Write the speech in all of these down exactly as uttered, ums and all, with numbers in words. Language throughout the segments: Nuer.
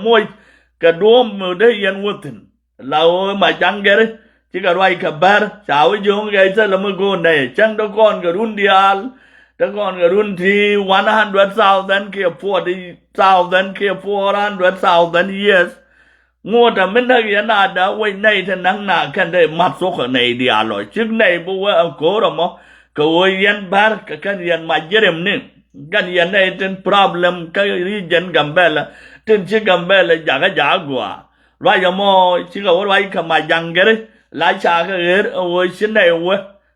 moc kɛ duɔ̱ɔ̱m mi dee yɛn wä thi̱n. La ɣöö Majaŋ Gɛr cikɛ ruac kɛ bär ca wä jiöŋ kɛ thilɛ mi go̱o̱r nɛy cäŋ te kɔn kɛ run diaal, te kɔn kɛ run ti one hundred thousand kiɛ forty thousand kiɛ four hundred thousand years. Ŋot a mi näk yɛn a da wec nɛy te näk na kɛn te mat thok kɛ nɛy diaal ɔ cik nɛy bi wä a ko̱o̱r ɛmɔ kɛ ɣöö yɛn bär kɛ kɛn yɛn mac jirimni kɛn yɛn nɛy tin problem kä region Gambɛla tin ci Gambɛla jakä jakä gɔaa. Ruac ɛmɔ cikɛ wä ruac kɛ Majaŋ Gɛr la ca kɛ ɣer ɛ ɣöö ci nɛy wä.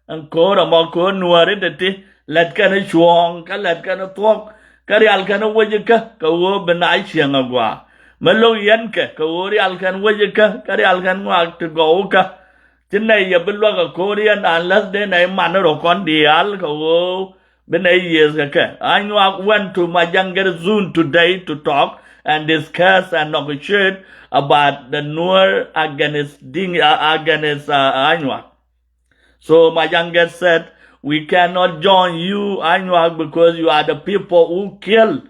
Ɛn ko̱o̱r ɛmɔ ko̱o̱r nuääri ti ti lät kɛn cuɔ̱ɔ̱ŋ kä lät kɛn thuɔ̱k kä rial kɛn wec kä kɛ ɣöö bi na cieŋ agɔaa. Mi lo̱k yɛn kɛ kɛ ɣöö rial kɛn wec kä kä rial kɛn ŋɔak ti gɔw kä. Ci nɛy yɛ bi luäk ɛ ko̱o̱r yɛn unless dee nɛy man rɔ kɔn diaal kɛ ɣöö bi nɛy yiëëth kɛ kɛ. Anyuak went to Majaŋ Gɛr Zone today to talk and discuss and negotiate about the Nuer against Ding, uh, against uh, Anyuak. So Majaŋ Gɛr said, we cannot join you, Anyuak, because you are the people who kill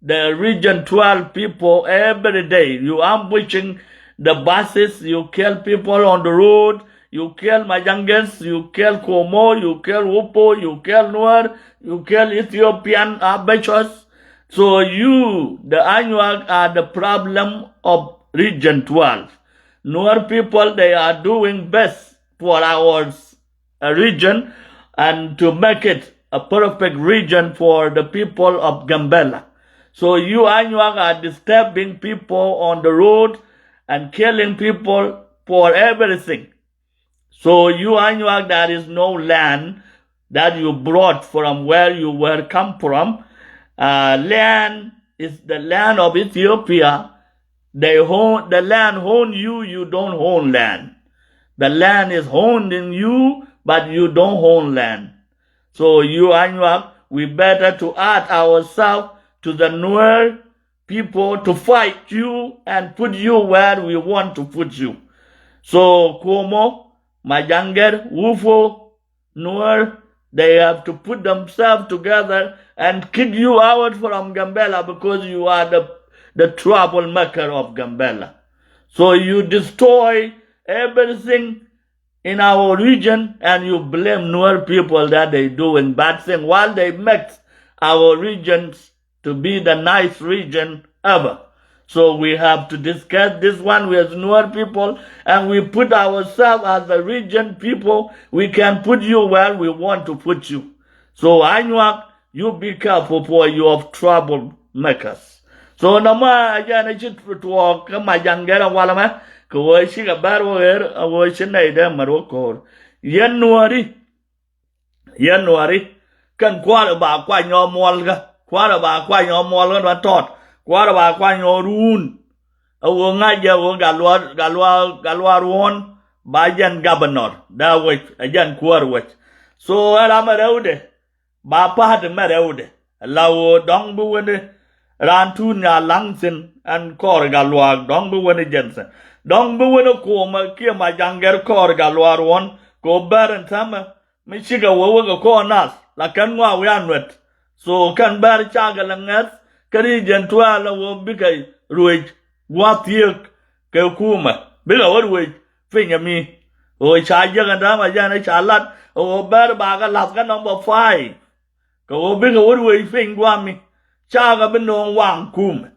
the region twelve people every day. You ambushing the buses, you kill people on the road, you kill Majaŋ Gɛr, you kill Komo, you kill Wupo, you kill Nuer, you kill Ethiopian Habeshas. So you, the Anyuak, are the problem of region twelve. Nuer people, they are doing best for our s- a region and to make it a perfect region for the people of Gambela. So you Anyuak are disturbing people on the road and killing people for everything. So you Anyuak, there is no land that you brought from where you were come from. Uh, land is the land of Ethiopia. They own the land own you, you don't own land. The land is owning you, but you don't own land. So you Anyuak, we better to add ourselves to the Nuer people to fight you and put you where we want to put you. So Komo, Majaŋ Gɛr, Wupo, Nuer, they have to put themselves together and kick you out from Gambela because you are the, the troublemaker of Gambela. So you destroy everything in our region and you blame Nuer people that they doing bad thing while they make our regions to be the nice region ever. So we have to discuss this one with Nuer people and we put ourselves as a region people. We can put you where we want to put you. So Anyuak, you be careful for you of trouble makers. So nɔmɔ a jɛn a ci tuɔɔk kä Majaŋ Gɛr a walɛ mɛ kɛ wee cikɛ bär wä ɣer a wee ci nɛy dee mär wä ko̱o̱r. Yɛn Nuääri, yɛn Nuääri, kɛn kua̱r ba kuany ɔ muɔlkä, kua̱r ba kuany ɔ muɔlkä nɔ tɔt, kua̱r ba kuany ɔ ruun. A wee ŋa̱c jɛ wee Gatluak, Gatluak, Gatluak Ruɔ̱n ba jɛn governor da wec a jɛn kuäär wec. So ɛ ram ɛ rɛwdɛ ba pa̱a̱t mɛ rɛwdɛ la ɣöö dɔ̱ŋ bi wen raan tuun nya laŋ thi̱n ɛn kɔɔr Gatluak dɔ̱ŋ bi wen jɛn thi̱n. Dɔ̱ŋ bi wen Komo kiɛ Majaŋ Gɛr kɔɔr Gatluak Ruɔ̱n kɛ ɣöö bär ɛn täämɛ mi cikɛ wä wekɛ kɔɔr nath la kɛn ŋɔak wi̱i̱ a nuɛt. So kɛn bär cakɛ lɛ ŋäth kä region twelve la ɣöö bikɛ ruëc gua̱a̱th thieek kɛ kumɛ bikɛ wä ruëc piny ɛmi. Ɣöö ca jiäk ɛn täämɛ jɛn ɛ ca lat ɣöö bär bakɛ la̱th kä number five. Kɛ ɣöö bikɛ wä ruëc piny gua̱a̱mi cakɛ bi no̱o̱ŋ waŋ kumɛ.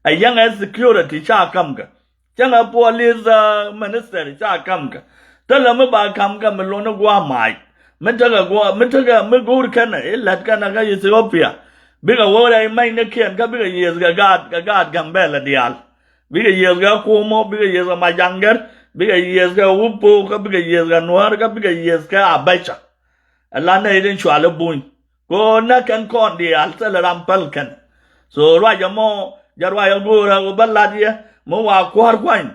Ɛ yɛŋɛ security ca ka̱mkɛ. Cäŋɛ police minister ca ka̱mkɛ. Thilɛ mi ba ka̱mkɛ mi lon i̱ gua̱a̱ mac mi tekɛ gua̱a̱ mi tekɛ mi go̱o̱r kɛnɛ i̱ la̱t kɛnɛ kä Ethiopia. Bikɛ wä rɛy mɛnynikiɛn kä bikɛ yiëëth kɛ gaat kɛ gaat Gambɛla diaal. Bikɛ yiëëth kɛ Komo, bikɛ yiëëth kɛ Majaŋ Gɛr, bikɛ yiëëth kɛ Wupo kä bikɛ yiëëth kɛ Nuäär kä bikɛ yiëëth kɛ Abɛca. Ɛ la nɛy tin cual i̱ buny kɛ ɣöö näk kɛn kɔn diaal thilɛ ram päl kɛn. So ruac ɛmɔ jɛ ruac ɛ go̱o̱rä ɣöö bä lat yɛ mi wa kua̱r kuany.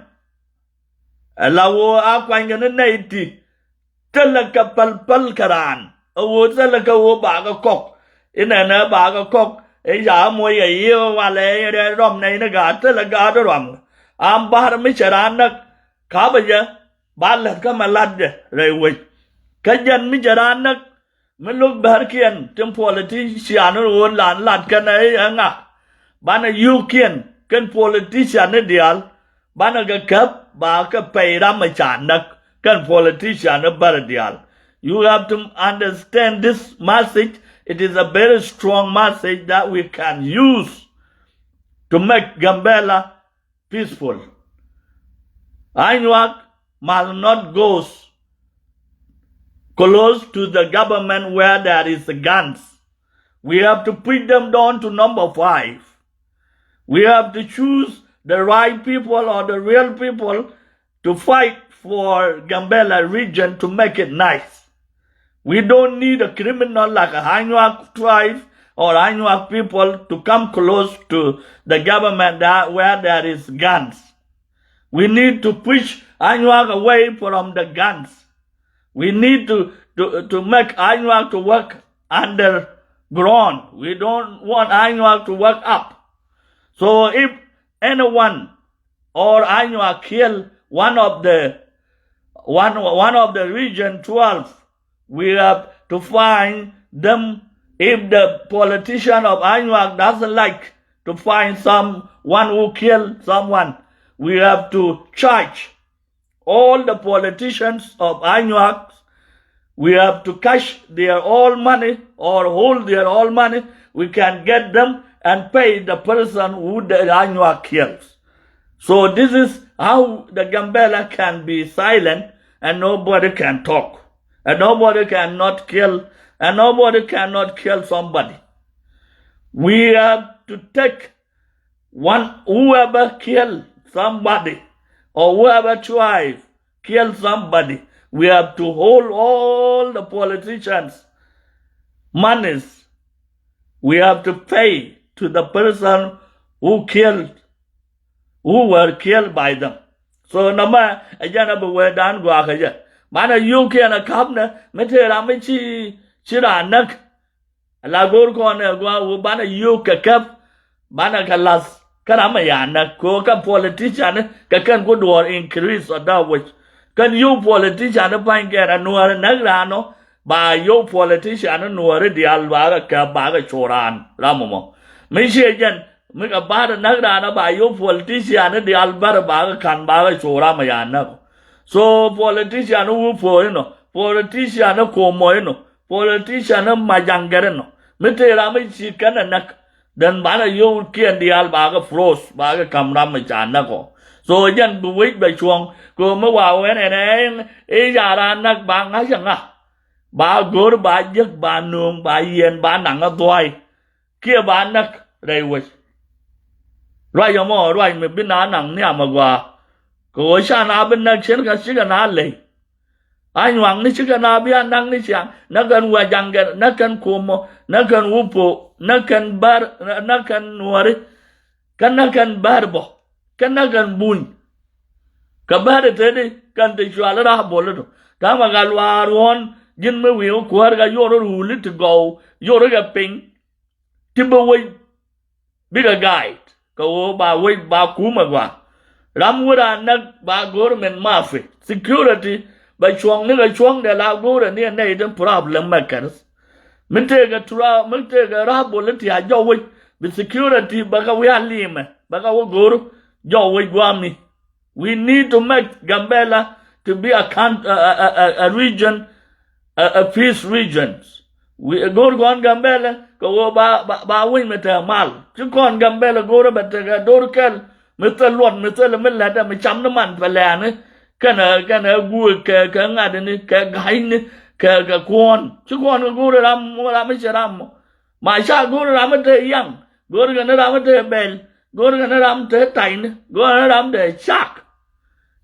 Ɛ la ɣöö a kuany kɛn i̱ nɛy ti thilɛ kɛ päl päl kɛ raan ɛ ɣöö thilɛ kɛ ɣöö bakɛ kɔk. Inɛnɛ bakɛ kɔk i̱ ca moc kɛ yiëë walɛ rɛy rɔm nɛy ni gaat thilɛ gaat i̱ ruam. Am ba̱r mi cɛ raan näk ka̱pɛ jɛ ba lät kä mɛ lat jɛ rɛy wec. Kä jɛn mi cɛ raan näk mi lo̱k bärkiɛn tin politician in ɣöö lan lat kɛn ɛ ŋa banɛ yio̱o̱kiɛn kɛn politician ni diaal, banɛ kɛ käp ba kɛ pɛy ram ɛ ca näk, kɛn politician ni bär diaal. You have to understand this message. It is a very strong message that we can use to make Gambela peaceful. Anyuak must not go close to the government where there is guns. We have to put them down to number five. We have to choose the right people or the real people to fight for Gambela region to make it nice. We don't need a criminal like a Anyuak tribe or Anyuak people to come close to the government that, where there is guns. We need to push Anyuak away from the guns. We need to, to, to make Anyuak to work underground. We don't want Anyuak to work up. So if anyone or Anyuak kill one of the, one, one of the region twelve, we have to find them. If the politician of Anyuak doesn't like to find someone who killed someone, we have to charge all the politicians of Anyuak. We have to cash their all money or hold their all money. We can get them and pay the person who the Anyuak kills. So this is how the Gambela can be silent and nobody can talk. And nobody cannot kill, and nobody cannot kill somebody. We have to take one, whoever kill somebody or whoever try kill somebody, we have to hold all the politicians' monies. We have to pay to the person who killed, who were killed by them. So nɔmɔ ɛ jɛn a bi wee dan gɔaa kɛ jɛ. Banɛ yio̱w kiɛn a ka̱pnɛ mi tëë ram mi ci, ci raan näk. Ala go̱o̱r kɔn ɛ gɔaa wee banɛ yio̱w kɛ käp, banɛ kɛ lath kä ram ɛ ya näk kɛ ɣöö kɛ politician kɛ kɛn ku duɔ̱ɔ̱r increase ɔ da̱a̱ wec. Kɛn yio̱w politician pa̱ny kɛn a nuäärä näk raan ɔ, ba yio̱w politician nuäärä diaal ba kɛ käp ba kɛ co̱o̱r raan ram ɔmɔ. Mi ciɛ jɛn mi kɛ ba̱a̱r näk raan ɔ ba yio̱w politician diaal bär ba kɛ ka̱n ba kɛ co̱o̱r ram ɛ ya näk ɔ. So politician wä puɔ̱ɔ̱r inɔ, politician ko̱o̱mɔ inɔ, politician majaŋgɛr inɔ. Mi tëë ram mi ci kɛn ɛ näk, then banɛ yio̱w kiɛn diaal ba kɛ froze ba kɛ ka̱m ram mi ca näk ɔ. So jɛn bi wec bɛ cuɔ̱ŋ kɛ ɣöö mi wa wɛn ɛn ɛ i̱ ca raan näk ba ŋa̱c ɛ ŋa̱. Ba go̱r ba jek ba nööŋ ba yiɛn ba naŋ ɛ dhua̱a̱y. Kiɛ ba näk rɛy wec. Ruac ɛmɔ ruac mi bi na naŋ nhiam agɔaa. Kɛ ɣöö ca na bi näk cien kɛ cikɛ na ley. Anyuakni cikɛ na bi a näk ni ciaŋ, näk kɛn wä jaŋ kɛn, näk kɛn ko̱mɔ, näk kɛn wupo, näk kɛn bär, näk kɛn nuɔri. Kɛn näk kɛn bär bɔ, kɛn näk kɛn buny. Kɛ bär tëëdi kɛn te cuali ra̱a̱ bol idu. Ta̱a̱ ma ka luaar ɣɔ̱n ji̱n mi wi̱i̱ kuäär kɛ yorä ruuli ti gɔw, yorä kɛ piny. Ti bi wec bikɛ guide kɛ ɣöö ba wec ba kumɛ gɔaa. Ram wä raan näk ba go̱o̱r min mafi security bɛ cuɔ̱ŋ ni kɛ cuɔ̱ŋdɛ la go̱o̱rɛ ni ɛ nɛy tin problem makers. Mi tëëkɛ tura mi tëëkɛ ra̱a̱ bol ti a jɔw wec bi security bɛ kɛ wi̱i̱ a li̱i̱mɛ bɛ kɛ wä go̱o̱r jɔw wec gua̱a̱mi. We need to make Gambela to be a, coun- a, a, a, a region, a, a peace regions. We go̱o̱r kɔn Gambela kɛ ɣöö ba, ba, ba winy mi te mal. Ci kɔn Gambela go̱o̱r bɛ tekɛ do̱r kɛl mi thil luɔt mi thil mi lɛt mi cam ni man pɛ lɛɛni. Kɛnɛ, kɛnɛ guë kɛ, kɛ ŋa̱tni kɛ ga̱cni kɛ, kɛ kuɔ̱n. Ci kɔn kɛ go̱o̱r ram, ram mi ci ram mɔ. Ma ca go̱o̱r ram mi te yaŋ, go̱o̱r kɛn ram mi te bɛl, go̱o̱r kɛn ram te tayni, go̱o̱r kɛn ram te cak.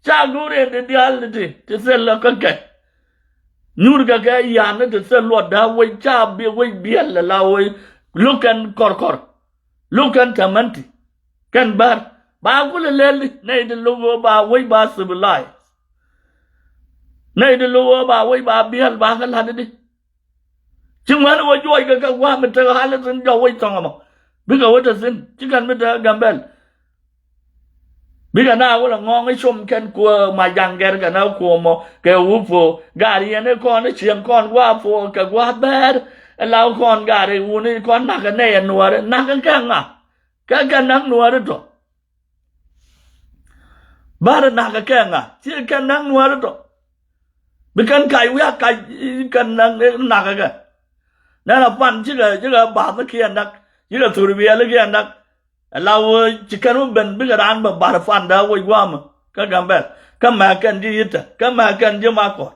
Ca go̱o̱r yɛn ti diaal ti, ti thil lɔ kä kɛ. Nyuur kɛ kɛ yan ti thil luɔt da̱a̱ wec ca bi wec biɛl la wec. Lo̱k kɛn kɔrkɔr. Lo̱k kɛn tämänti. Kɛn bär. Ba kulɛ lɛl di. Nɛy ti lo̱k ɣöö ba wec ba civilized. Nɛy ti lo̱k ɣöö ba wec ba biɛl ba kä la̱t di. Ci ŋuɛ̈ni wä juɔc kɛ kɛ gua̱a̱ mi tekɛ hali thi̱n jɔw wec thɔŋ ɛmɔ. Bikɛ wä te thi̱n ci kɛn mi tekɛ Gambɛl. Bikɛ na wä lɛ ŋɔ̱ɔ̱ŋ i̱ com kɛn kuäär ma jaŋ gɛr kɛn ɛ kuɔmɔ kɛ wupo. Gaar yɛn i̱ kɔn i̱ cieŋ kɔn gua̱a̱ puɔ kɛ gua̱a̱ bɛɛr. Ɛ la wä kɔn gaar i̱ wun i̱ kɔn nakä nɛy ɛ nuɔɔri nakä kɛ ŋa. Kɛ kɛ näk nuɔɔri tɔ. Bärɛ nakä kɛ ŋa? Ci kɛn naŋ Nuäärä tɔ. Bi kɛn kac wiak kac, kɛn naŋ nakä kɛ. Nɛn a pan cikɛ, cikɛ bath ni kiɛ nak, cikɛ thur biɛl kiɛ nak. Ala wee ci kɛn wä ben bikɛ raan bɛ bar panda wec guamä kä Gambɛl. Kä mɛ kɛn ji̱ Yitɛ, kä mɛ kɛn ji̱ Makɔt.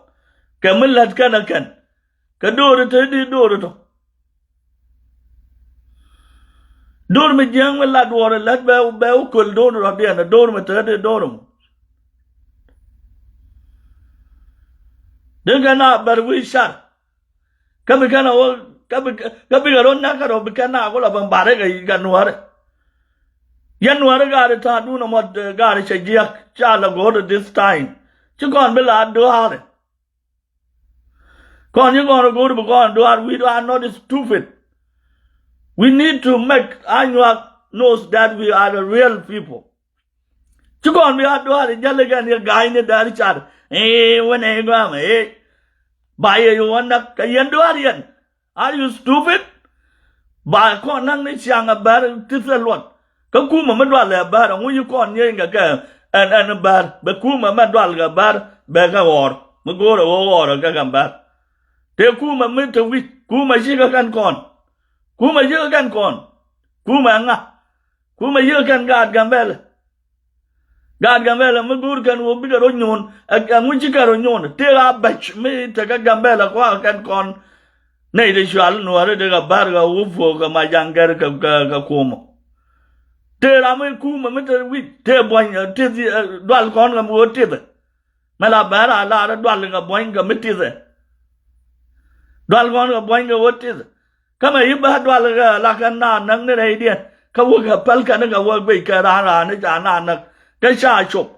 Kɛ mi lät kɛn ɛ kɛn. Kɛ do̱r te di do̱r tɔ. Do̱r mi jiäŋ mi la duɔr lät bɛ, bɛ wä köl do̱r rɔ diɛn, do̱r mi te di do̱r mɔ. Di kɛn a bɛr wi̱i̱ car. Kä bi kɛn a wä, kä bi, kä bi kɛ rɔ näk kɛ rɔ bi kɛn a wä la ben barɛ kɛ, kɛ Nuäärä. Yɛn Nuäärä gaari ta̱a̱dun ɛmɔ, eh, gaari cɛ jiäk, ca la go̱o̱r this time. Ci kɔn bi la duaarɛ. Kɔn ci kɔn go̱o̱r bi kɔn duaar, we are not stupid. We need to make Anyuak knows that we are the real people. Ci kɔn bi a duaar jäl kɛn yɛ ga̱a̱c ni däär car. Ee, wänɛ gua̱a̱mɛ, ee. Ba yɛ yu wä näk kɛ yɛn duaar yɛn. Are you stupid? Ba kɔn näk ni ciaŋ a bär ti thil luɔt. Kä kumɛ mi dual ɛ bär, ɛŋu yi kɔn nyieeny kɛ kɛ ɛn, ɛn bär. Bɛ kumɛ mɛ dual kɛ bär, bɛ kɛ ɣɔr. Mi go̱o̱rɛ wä ɣɔr kɛ kɛ bär. Tëë kumɛ mi te wi̱c, kumɛ cikɛ kɛn kɔn. Kumɛ cikɛ kɛn kɔn. Kumɛ ŋa? Kumɛ yikɛ kɛn gaat Gambɛlɛ. Gaat Gambɛlɛ mi go̱o̱r kɛn wä bikɛ rɔ nyuun, ɛ, ɛŋu ci kɛ rɔ nyuun. Tëë a bɛc mi tekɛ Gambɛlɛ kuakä kɛn kɔn. Nɛy ti cual Nuäärä ti kɛ bär kɛ wä puɔk kɛ Majaŋ Gɛr kɛ, kɛ, kɛ kumä. Tëë ram mi kumä mi te wi̱c, tëë buɔ̱ny, ɛ, tëë, ɛ, dual kɔn kɛ mi wä tithɛ. Mɛ la bɛr a lar dual kɛ buɔ̱ny kɛ mi tithɛ. Dual kɔn kɛ buɔ̱ny kɛ wä tithɛ. Kä mɛ yi bä dual kɛ la kɛ naan näk ni rɛydiɛn. Kä wä kɛ päl kɛn kɛ wä guic kɛ raan raan ni ca naan näk. Kɛ ca cop.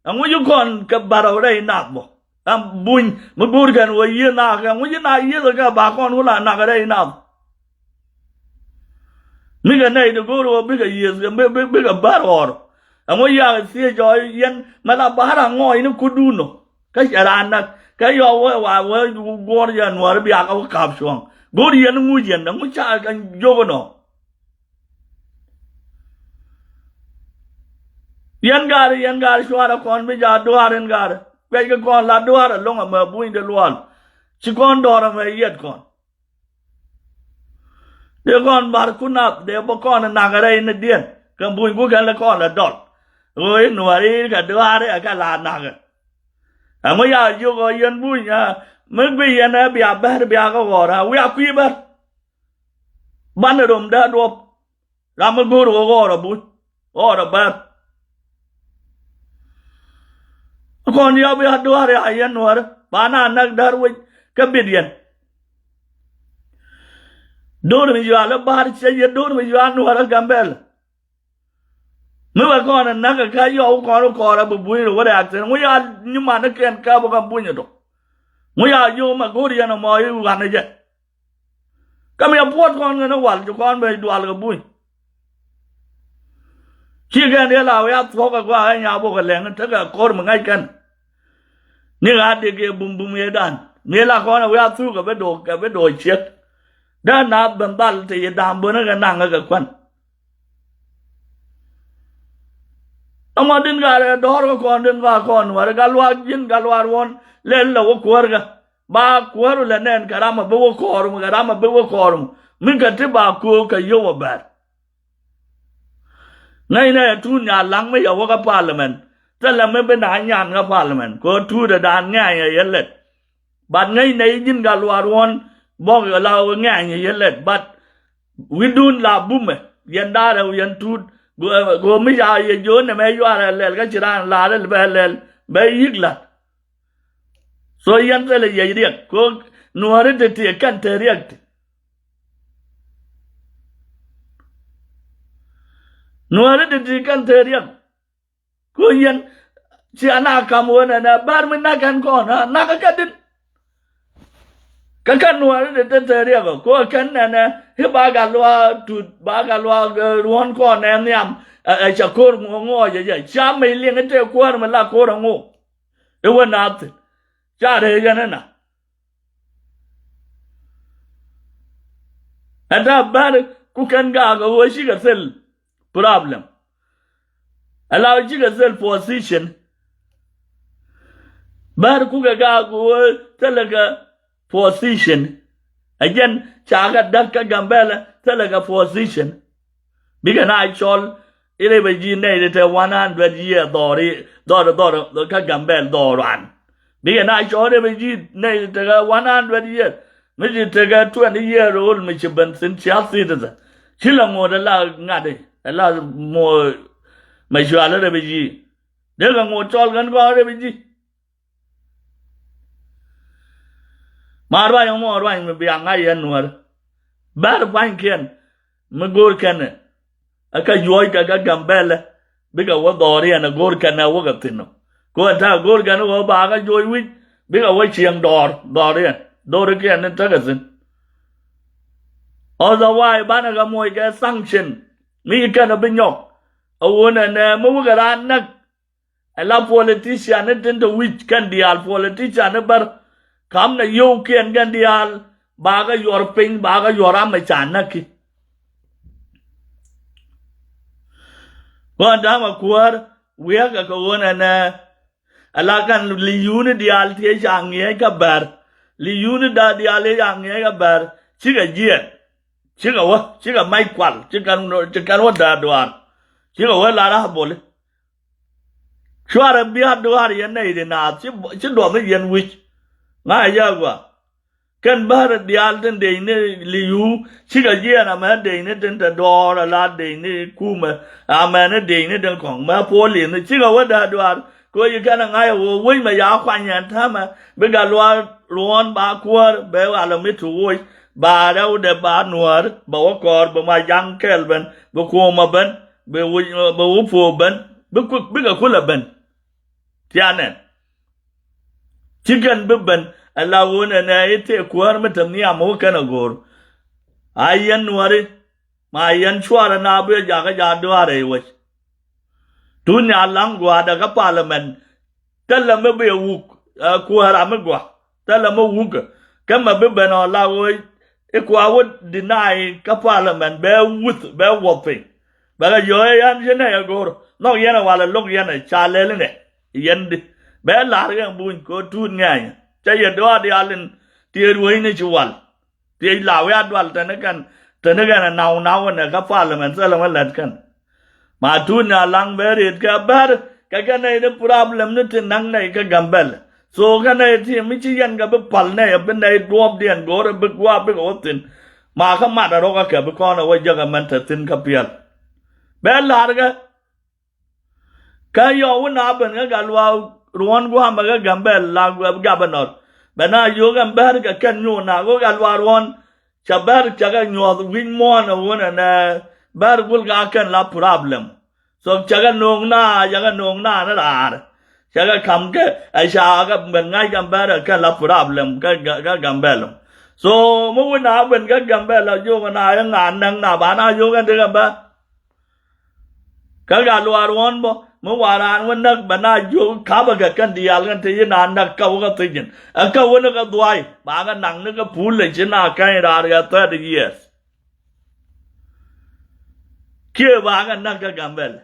Ɛŋu yi kɔn kɛ bär ɔ rɛy nath bɔ. Ɛn buny mi go̱o̱r kɛn wä yieth naak, ɛŋu yi na yieth kɛ ba kɔn wä la nak rɛy nath. Mi kɛ nɛy ti go̱o̱r wä bikɛ yieth, bi, bi, bikɛ bär ɣɔr. Ɛŋu yak thiec ɔ yɛn mɛ la bär a ŋɔɔc ni kudun ɔ. Kä cɛ raan näk, kä yɔ wee wa wee guɔ̱ɔ̱r yɛn Nuäärä biakä wä ka̱p cuɔ̱ŋ. Go̱o̱r yɛn ŋuc yɛn, ɛŋu ca kɛ jiök ɛnɔ. Yɛn gaari, yɛn gaari cuarɛ kɔn bi ja duaar in gaari. Kuɛckɛ kɔn la duaar ɛlɔ̱ŋ ɛmɛ bunyde lual. Ci kɔn dɔ̱r ɛmɛ yɛt kɔn. Dee kɔn bar kun nath, dee bä kɔn nak rɛy ni diɛn. Kɛ buny ku kɛn lɛ kɔn lɛ dɔl. Ɣöö in Nuäri kɛ duaari ɛ kɛ la nak. Ɛŋu ya jiök ɣöö yɛn buny, ɛ, mi guic yɛn ɛ bia bär bia kɛ ɣɔɔr, ɛ, wiak kui̱ bär. Banɛ rom dee duɔp. Ram mi go̱o̱r ɣöö ɣɔɔr ɛ buny. Ɣɔɔr ɛ bär. Kɔn ya bia duaari a yɛn Nuäri. Ba na nak däär wec kä bit yɛn. Do̱r mi yual i̱ ba̱a̱r cɛ yɛ do̱r mi yual Nuäärä Gambɛl. Mi wɛ kɔn ɛ näk ɛ kä yɔw kɔn ɛ kɔɔr ɛ bi buny rɛ wä rɛ̈ɛ̈k thi̱n. Ŋu ya nyiman ɛ kɛn kɛ bä kɛ buny ɛ tɔ. Ŋu ya yom ɛ go̱o̱r yɛn ɛmɔ i̱ wan ɛ jɛ. Kä mi ɛ puɔt kɔn kɛn ɛ wal ci kɔn bɛ dual kɛ buny. Ci kɛn yɛ la wä ya thuɔ̱k ɛ gua̱a̱k ɛ nya bok ɛ lɛŋ tekɛ ko̱r mi ŋäc kɛn. Ni ɣa̱a̱t dee kɛ bum bum yɛ dan. Mi la kɔn ɛ wi̱i̱ a thuk kɛ bi do̱k, kɛ bi do̱k ciek. Dee naath ben dhal te yɛ da̱a̱m bön kɛ naŋ kɛ kuän. Ɛmɔ din gat ɛ dɔ̱r kɛ kɔn din gat kɔn wär gat luaak ji̱n gat luaak ruɔ̱n lɛl lɛ wä kuäär kɛ. Ba kuäär lɛ nɛn kɛ ram ɛ bi wä kɔɔr mɔ, kɛ ram ɛ bi wä kɔɔr mɔ. Mi kɛ ti ba köök kɛ yio̱w ɛ bɛr. Ŋäcnɛ ɛ tuut nya laŋ mi yɛ wä kä parliament. Thilɛ mi bi na nyan kä parliament kɛ ɣöö tuut ɛ daan ŋɛ̈ny ɛ yɛ lɛt. But ŋäcnɛ i̱ ji̱n gat luaar ɣɔ̱n bɔk yɛ la ɣöö ŋɛ̈ny ɛ yɛ lɛt. But wi̱cdun la bumɛ yɛn da̱rɛ yɛn tuut. Kɛ ɣöö mi ca yɛ jiöön nɛmɛ yuaar ɛ lɛl kä ci raan la̱r ɛ bɛ lɛl bɛ yi̱k la̱t. So yɛn thilɛ yɛc riɛk kɛ ɣöö Nuääri ti ti kɛn te riɛk ti. Nuääri ti ti kɛn te riɛk. Ku yɛn cia na kam wen ɛnɛ bär mi nak kɛn kɔn, ha, nak kɛ kɛ dit. Kɛ kɛn Nuääri ti te te riɛk ɔ, ku kɛn ɛnɛ i̱ ba gat luaak tut, ba gat luaak, eh, ruɔ̱n kɔn ɛ nhiam, ɛ, ɛ, cɛ ko̱r ŋuɔ ŋuɔɔc ɛ jɛ. Cia mec liŋ i̱ te kuäär mi la ko̱r ɛ ŋuɔ. I̱ wä naath thi̱n. Ca rɛy yɛn ɛ na. Ɛn ta bär ku kɛn gaak ɛ ɣöö cikɛ thil problem. Ɛ la ɣöö cikɛ thil position. Bär kukɛ gak ɣöö thilɛ kɛ position. Ɛ jɛn ca kɛ däk kä Gambɛlɛ thilɛ kɛ position. Bikɛ na cɔl i̱ refugee nɛy ti te one hundred year dhɔr i̱ dhɔr dhɔr kä Gambɛl dhɔr wan. Bikɛ na cɔl refugee nɛy ti te kɛ one hundred year. Mi ti te kɛ twenty year old mi ci ben thi̱n cia citizen. Ci la ŋot ɛ la ŋa̱t i̱ ɛ la mo mɛ cual refugee. Dee kɛ ŋot cɔl kɛn kɔn refugee. Ma ruac ɛmɔ ruac mi bia ŋa̱c yɛn nuäär. Bär pua̱nykiɛn mi go̱o̱r kɛnɛ. Ɛ kä juɔ̱ɔ̱ckɛ kä Gambɛlɛ bikɛ wä dhɔriɛn ɛ go̱o̱r kɛnɛ wä kɛ thi̱n ɔ. Kɛ wä ta̱a̱ go̱o̱r kɛnɛ wä ba kä juɔ̱ɔ̱c wi̱c bikɛ wä cieŋ dɔɔr dhɔriɛn dhɔrikiɛn ni tekɛ thi̱n. Otherwise banɛ kɛ moc kɛ sanction mi ci kɛnɛ bi nyɔk. Ɛ wun ɛnɛ mi wä kɛ raan näk. Ɛ la politician ni tin te wi̱c kɛn diaal politician ni bär. Kam na yio̱wkiɛn kɛn diaal ba kɛ yuɔr piny ba kɛ yuɔr amɛ ca näki. Kɔn da̱ŋ a kuäär wiäkɛ kɛ ɣöö nɛnɛ. Ɛ la kɛn li yuni diaal ti ca ŋiɛc kä bär. Li yuni da diaal ti ca ŋiɛc kä bär. Cikɛ jiɛn. Cikɛ wä cikɛ mac kual ci kɛn wä däär duaar. Cikɛ wä lar a boli. Cuarɛ bia̱a̱t duaar yɛn nɛy ti naath ci duɔth ni yɛn wi̱c. Ŋa̱cä jɛ agua. Kɛn bäärä diaal tin dec ni li̱i̱u cikɛ jiɛɛn amɛ dec ni tin te dɔɔr ala dec ni kumɛ. Amɛ ni dec ni tin kɔ̱ŋ mɛ puɔl li̱th ni cikɛ wä däär duaar. Kɛ wä yi kɛn a ŋa̱c a ɣöö wec mɛ ya kuany yɛn täämɛ bi gat luaar ruɔ̱ɔ̱n ba kuäär bɛ ɣalä mi ti woc. Ba rɛwdɛ ba nuäär bɛ wä kɔɔr bɛ ma jaŋ kɛɛl ben bɛ kuɔmä ben. Bɛ wä bɛ wä puɔ̱ɔ̱k ben bikɛ kulɛ ben. Tianɛ ci kɛn bi ben. Ɛ la ɣöö nɛnɛ i̱ tëë kuäär mi te nhiam wä kɛn a go̱o̱r. A yɛn nuäri ma yɛn cuarɛ na bi jakä ja duaarɛ i̱ wec. Tun nya laŋ gua̱a̱dɛ kä parliament. Thilɛ mi bi wuk ɛ kuäär a mi gua̱. Thilɛ mi wukä kä mɛ bi ben ɔ la ɣöö i̱ kua wä deny kä parliament bɛ wuth bɛ wuɔth piny. Bɛ kɛ yɔ̱ɔ̱c ɛ yɛn ci nɛy ɛ go̱r nhɔk yɛn ɛ wal ɛ lo̱k yɛn ɛ ca lɛl inɛ. Yɛn di bɛ la̱r kɛ buny kɛ tuut ŋɛɛnyɛ cä yɛ dɔaar diaal in ti rueecni ci wal. Thiec la wiaa dual teni kɛn teni kɛn ɛ naw naw inɛ kä parliament thilɛ mi lät kɛn. Ma tuut ni alaŋ bɛ riet kɛ bär kɛ kɛ nɛy ni problem ni ti naŋ nɛy kä Gambɛl. So kä nɛy ti mi ci yɛn kɛ bi pal nɛy ɛ bi nɛy duɔɔpdiɛn go̱o̱r ɛ bi gua̱a̱ bikɛ wä thi̱n. Ma kä mat a rɔk a kɛ bi kɔn a wä jäk a mɛn te thi̱n kä piɛl. Bɛ la̱r kɛ kä yɔw wä na ben kä gat luaak ruɔ̱n gua̱a̱mɛ kä Gambɛl la gabɛ nɔt. Bɛ na yio̱k ɛn bär kɛ kɛn nyo̱o̱ na wä gat luaak ruɔ̱n. Cɛ bär cɛ kɛ nyuɔ̱th wi̱c muɔ̱ɔ̱n a wun ɛnɛ bär gul ka kɛn la problem. So cɛ kɛ no̱o̱ŋ na cɛ kɛ no̱o̱ŋ na ni raar. Cɛ kɛ ka̱m kɛ ɛ ca kɛ ben ŋa̱c kɛn bär ɛ kɛn la problem kä kä Gambɛl. So mi wä na ben kä Gambɛl a yio̱k ɛn a yɛ ŋa̱a̱n näk na ba na yio̱k ɛn ti kɛn bär. Kä gat luaar ɣɔ̱n bä mi wa raan wä näk bɛ na jiök kapä kɛ kɛn diaal kɛn te yi na näk kä wä kä thi̱cin ɛ kä wä ni kä dhuay ba kɛ naŋ ni kä pul lɛ ci na käny raar kɛ thirty years. Kiɛ ba kɛ näk kä Gambɛl.